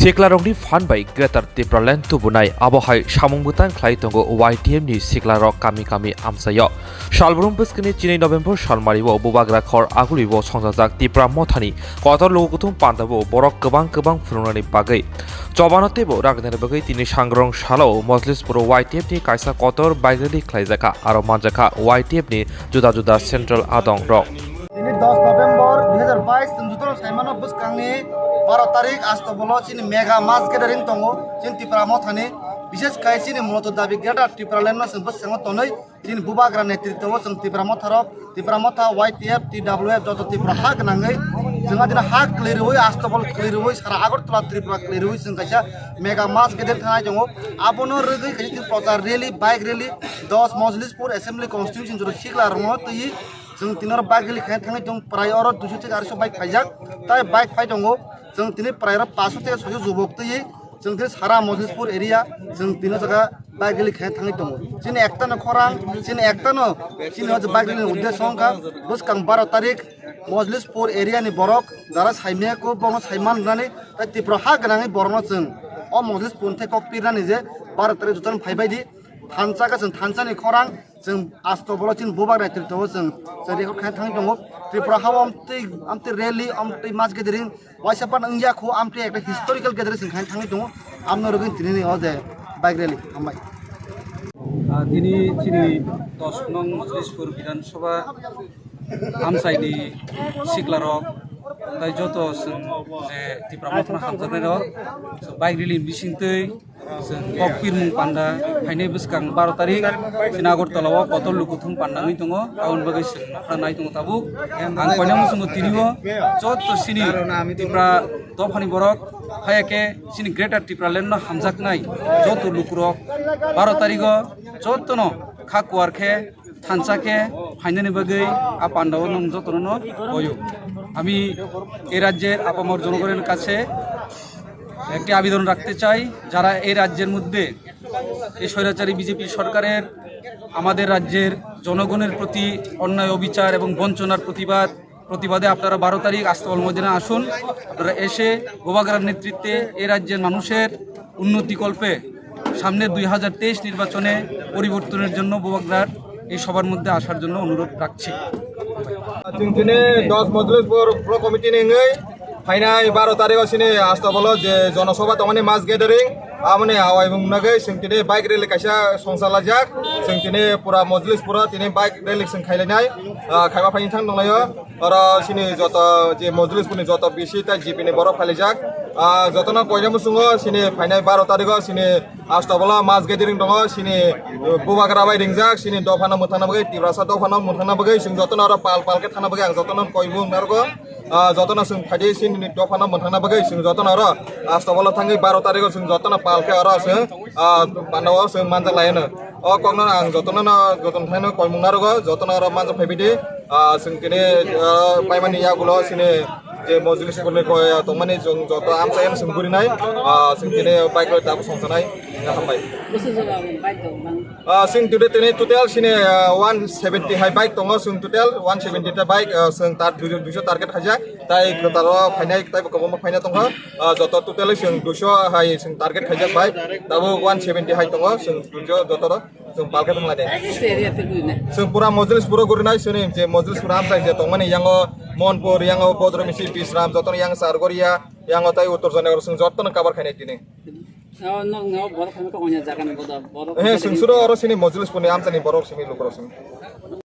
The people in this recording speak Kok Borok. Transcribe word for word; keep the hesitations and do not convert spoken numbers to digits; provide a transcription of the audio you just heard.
Siklarokni phan bai Greater Tipraland tubunai, abo hai samung bwtang khlai tongo Y T F ni siklarok kami kami amchaio. Salbrum bwskangni chini November salmario Bubagra khor Agulio songchajak Tipra Mothani kotor luku kuthum pandao borok kwbang kwbang phunuknani bagwi chobano teibo ragdani bagwi tini sangrong salo Mojlispuro Y T F ni kaisa kotor bike rally khlaijakha, aro manjakha Y T F ni juda juda central adong rok. Tini dos November dui hazar bais, chwng jotono saimano bwskangni baro tarik Astobolo chini mega mass gathering tongo chini Tipra Mothani, bishes khai chini Monoto Dabi Greater Tipraland no chwng bwskango tonwi chini Bubagra netritwo chwng Tipra Motharok, Tipra Motha, Y T F, T W F joto Tipra ha gwnangwi chwng adina ha kwlwi rwui, Astobol kwlwi rwui, sara Agartala Tripura kwlwi rwui chwng kaisa mega mass gathering thangnai tongo. Abono rwgwi kaisa chini prochar rally, bike rally, dos Mojlispur Assembly Constituency joto sikla rwngno twi chwng tini oro bike rally khaina thangwi tongo, prai oro duiso theke aroiso bike phaijak, tai bike phai tongo. Chwng tini prai oro paso theke soiso jubok twi chwng tini sara Mojlispur area chwng tini o jaga bike rally khaina thangwi tongo. Chini ekta no khorang, chini ekta no chini o bike rally ni uddesho wngkha bwskang baro tarik Mojlispur area ni borok jara saimaya kho bono saiman rwnani tai Tipra ha gwnangwi borokno chwng o Mojlispur ni thai kok pirnani je baro tarik jotono phaibai di thansa khe chwng thansa ni khorang. Chwng Astobolo chini Bubagra netritwo chwng, chwng record khaina thangwi tongo. Tripura ha-o amtwi, amtwi rally, amtwi mass gathering, waisa phano wngya kho, amtwi ekta historical gathering chwng khaina thangwi tongo. Amno rwgwi tini ni o je bike rally. Hambai. Ah, tini chini dos nong Mojlispur Bidhan Sabha amchaini siklarok, tai joto chwng je Tipra Mothano hamjaknairok, chwng bike rally bisingtwi, chwng kok pirmung panda phainai bwskang baro tarik chini Agartala o kotor lukuthum panda wngwi tongo, aboni bagwi chwng nokha nai tongo tabuk. Ang koinai muchungo tini o joto chini Tipra dophani borok, haya khe chini Greater Tipraland no hamjaknai joto lukurok baro tarik o jotono kha kuar khe thansa khe phainani bagwi a pandao nwng jotono no boyo. আমি এই রাজ্যের আপামর জনগণের কাছে একটি আবেদন রাখতে চাই, যারা এই রাজ্যের মধ্যে এই স্বৈরাচারী বিজেপি সরকারের আমাদের রাজ্যের জনগণের প্রতি অন্যায় অবিচার এবং বঞ্চনার প্রতিবাদ প্রতিবাদে আপনারা বারো তারিখ আস্তাবল ময়দানে আসুন। আপনারা এসে গোবাগ্রার নেতৃত্বে এ রাজ্যের মানুষের উন্নতি কল্পে সামনের দুই হাজার তেইশ নির্বাচনে পরিবর্তনের জন্য গোবাগ্রার এই সভার মধ্যে আসার জন্য অনুরোধ রাখছি। Chwng tini dos Mojlispur Pro Committee ni wngwi phainai baro tarikh o chini Astabolo je jonosabha tongmani mass gathering, aboni awai mung nugwi chwng tini bike rally kaisa songchalajak. Chwng tini pura Mojlispuro tini bike rally chwng khailainai, ah, khaiba phaini thang tonglaio. Oro chini joto je Mojlispurni joto B C tei G P ni borok phailaijak. Ah, jotono koinai muchungo chini phainai baro tarikh o chini Astabolo mass gathering tongo, chini, uh, Bubagra bai ringjak, chini dophano mwthangna bagwi, Tiprasa dophano mwthangna bagwi, chwng jotono oro pal pal khe thangna bagwi ang jotono koimung narwgo. Ah, jotono chwng phaidi chini dophano mwthangna bagwi, chwng jotono oro Astabolo thangwi baro tarikh o chwng jotono pal khe oro chwng, ah, pandao chwng manjak laino. O kokno ang jotono no, jotono thaino koimung narwgo, jotono oro manjak phaibaidi. Ah, chwng tini, ah, paimani yagulo chini je Mojlispurni koi, ah, tongmani chwng joto amchai amswng gurinai, ah, chwng tini bike rok tabuk songchanai, hambai. Bwswk jora bike rok man? Ah, chwng today tini total chini, ah, one seventy hai bike tongo, chwng total one seventy ta bike, ah, chwng tar duijo, duijo target khaijak, tai kwtal o phainai, taibo kwbangma phaina tongkha, ah, joto total chwng duijo hai chwng target khaijak bike, tabuk one seventy hai tongo, chwng duijo joto rok. Chwng palkhe thanglaide. Chwng pura Mojlispuro gurinai chwngni je Mojlispuro amchai je tongmani yango Monpur, yango Bodromisi, Bisram, jotono yang Chargoria, yango tai Uttor Janagar chwng jotono cover khainai tini. He, chwng suro oro chini Mojlispurni amchaini borok chini lukurok chwng.